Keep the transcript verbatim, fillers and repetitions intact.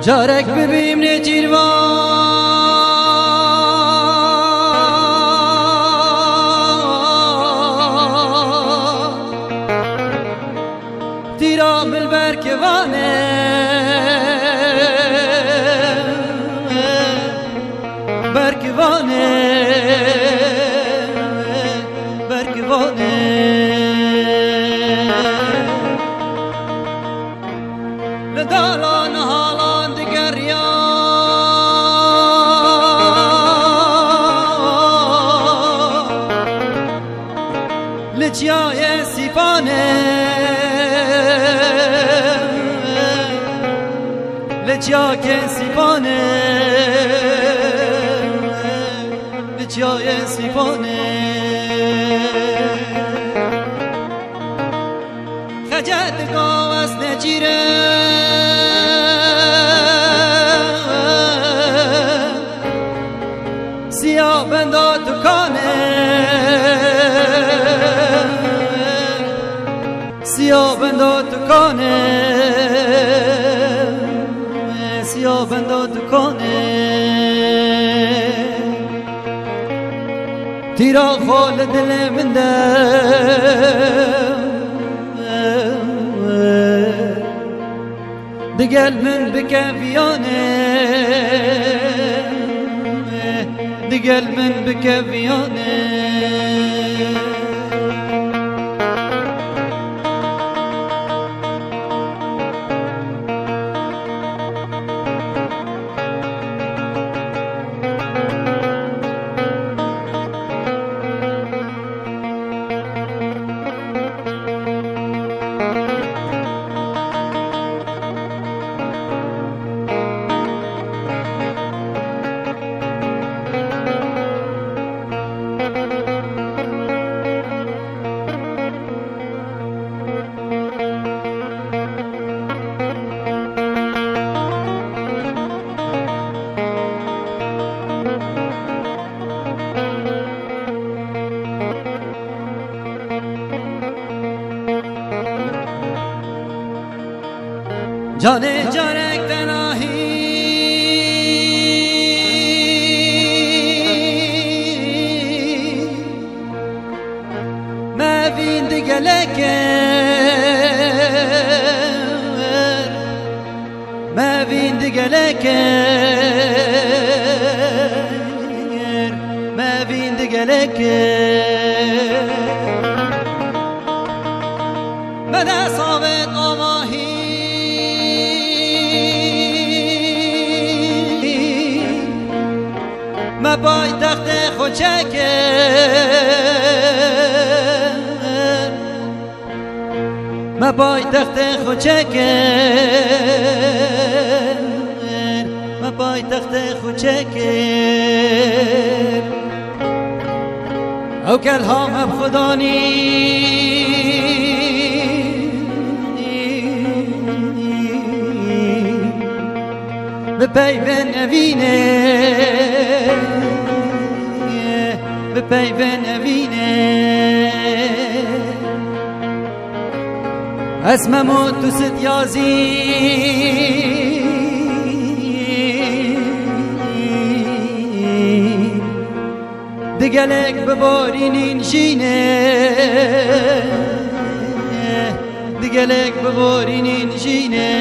Carek bibîm nêçîrvan, tîra min berkivanê, berkivanê, berkivanê. Li dalan halan digeriya, li çiyayê Sîpanê, li çiyakê Sîpanê, li çiyayê Sîpanê. Xecet digo ez neçîrim, siya benda tukanê, siya benda tukanê, siya benda tukanê. Tîra xwe li dilê min de, digel min bike viyanê, digel min bike viyanê. Canê carek tenahî, me vîn di gelek kir, me vîn di gelek kir, me vîn di gelek kir. Me dest avêt avahî, me paytextê xwe çekir, me paytextê xwe çekir, me paytextê xwe çekir. Ew kelha me bi xwe danî, bi peyvên evînê, bi peyvên evînê. Ez Memo tu Sityazî, di gelek biborînîn jînê, di gelek biborînîn jînê.